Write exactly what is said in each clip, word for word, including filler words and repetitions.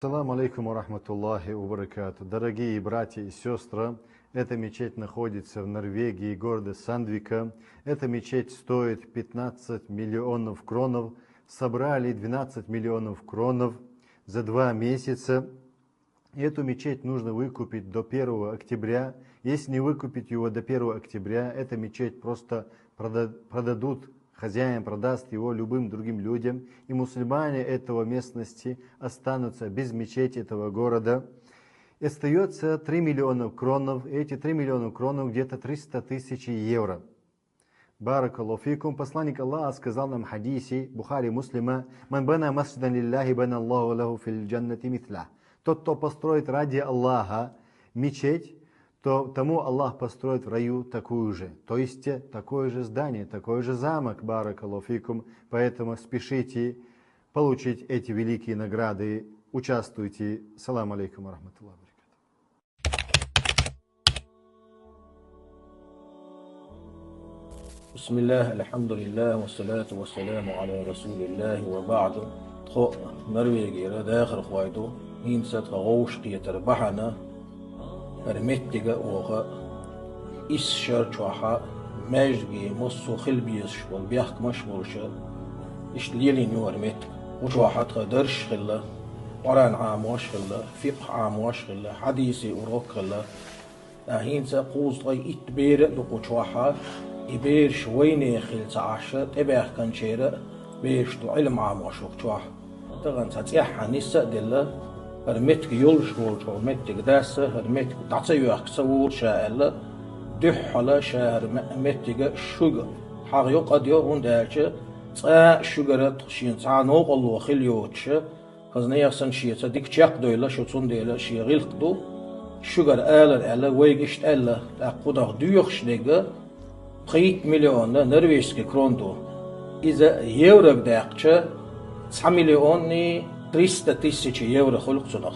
Салам алейкум ва рахматуллахи ва баракату. Дорогие братья и сестры, эта мечеть находится в Норвегии, города Сандвика. Эта мечеть стоит пятнадцать миллионов кронов. Собрали двенадцать миллионов кронов за два месяца. Эту мечеть нужно выкупить до первого октября. Если не выкупить его до первого октября, эта мечеть просто прода- продадут, хозяин продаст его любым другим людям, и мусульмане этого местности останутся без мечети этого города. Остается три миллиона кронов, и эти три миллиона кронов где-то триста тысяч евро. Баракаллаху фикум. Посланник Аллаха сказал нам в хадисе Бухари, Муслима: «Ман бана масджидан лилляхи, бана Аллаху лаху фил джаннати митля». Тот, кто построит ради Аллаха мечеть, то тому Аллах построит в раю такую же, то есть такое же здание, такой же замок. Баракаллаху фикум. Поэтому спешите получить эти великие награды, участвуйте. Салам алейкум ва рахматуллахи ва баракатух. بسم الله، الحمد لله، والصلاة والسلام على رسول الله، وبعد. Тхо Норвегера дахархой ду, хӀинца тха гӀовш кхетар бахьана, хӀара меттига оха исс шар чохьа маьждиге массо а хила безаш болу бехкамаш а болуша, иштта лелийна ю хӀара меттиг. Кху чохьа тха дарш хилла, Къуръан Ӏамош хилла, фикъхӀ Ӏамош хилла, хьадиси урок хилла. ТӀаккха хӀинца кхузткъе итт бер а ду кху чохьа, и бераш вайнех хила ца Ӏаш, тӀебаьхкинчеран а бераш ду Ӏилма Ӏамош кху чохь. Тахана цхьа цӀеххьана нис а делла, хӀара меттиг йолуш волчу меттиг дас а, хӀара меттиг дӀа ца йоьхка ца волу ша аьлла, дуьххьала ша хӀара ме- меттига шуьга хьагӀ йо, къад йо, хӀунда аьлча цкъа а шуьгара шена цхьа а новкъарло хила йоцуша, хаза нехан санна шеца дика чекхдойла шу, цундела шен гӀиллакх ду. Шуьгара алар аьлла, вайга иштта аьлла, тӀаккха кхунах доьхуш дерг пхийтта миллион норвежский крон ду. Иза еврога даьккхича, цхьа миллионни триста тысяча евро хуьлу-кх цунах.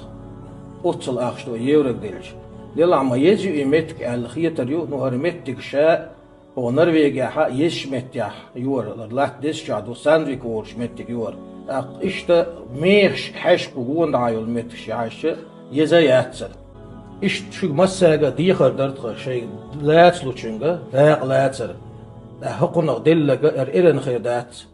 Оццул ахча ду еврога делча. Делахь ма еза ю и меттиг аьлла хетар ю, ну хӀара меттиг ша Оха Норвегехь а езачу меттехь йора, латта дезачохь ду, Сандвик олучу меттиг йора. ТӀаккха иштта мехаш хьаьжкъа гонахьа йолу меттигаш яхьаьжча, еза яцара. Иштта шуьга массаьрга а дехар дара тхан шайн лаца лучуьнга дакъа лацара. ТӀаккха хӀокхунах делларг ара эрна хир дац.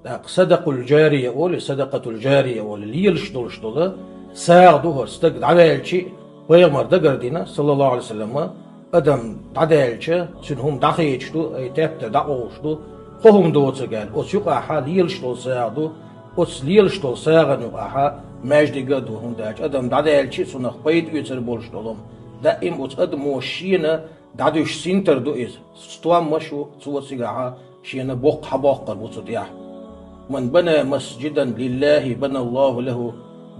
ТӀаккха садакъул джария олий, садакъатул джария олий, лелаш долуш долу сагӀа ду хӀара стаг дӀаваьлчи а, пайхамар дагардина, саллаллаху Ӏалайхи ва саллама, адам дӀадаьлча, цуьнан хӀума дӀахедаш ду, ай тептар дӀакъовлуш ду, кхо хӀума доцург аьлла, оцу юкъахьа лелаш долу сагӀа ду, оцу лелаш долу сагӀана юкъахьа маьждига а ду, хӀунда аьлча адам дӀадаьлчи а цунах пайда оьцур болуш долу хӀума. Даим оцу адамо шена дӀадуьйш синтар ду иза. Стомма шу цо цигахьа шена боккха хьабоккхур бу цу тӀехь. Ман бана масджидан лиллахи, бана Аллаху лаху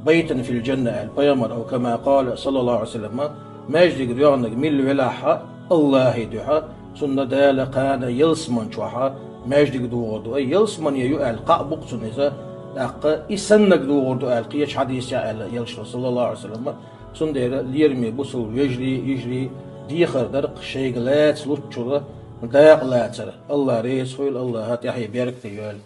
байтан фил джанна, аьлла пайхамар, ау кама къала, саллаллаху Ӏалайхи ва саллама, маьждиг доьгӀнарг милла велахь а, Аллахьи дуьхьа, цунна Дала кхана ялсаман чохьа маьждиг догӀур ду. Ай, ялсамане ю аьлла кхаъ бу-кх цунна иза, тӀаккха и саннарг догӀур ду аьлла кхечу хьадисехь аьлла Элчано, саллаллаху Ӏалайхи ва саллама. Цундела лераме бусалба вежарий, йижарий, дехар дара-кх шайга лаца луччура дакъа лацара. Аллах реза хуьлда, Аллаха тӀаьхье беркате йойла.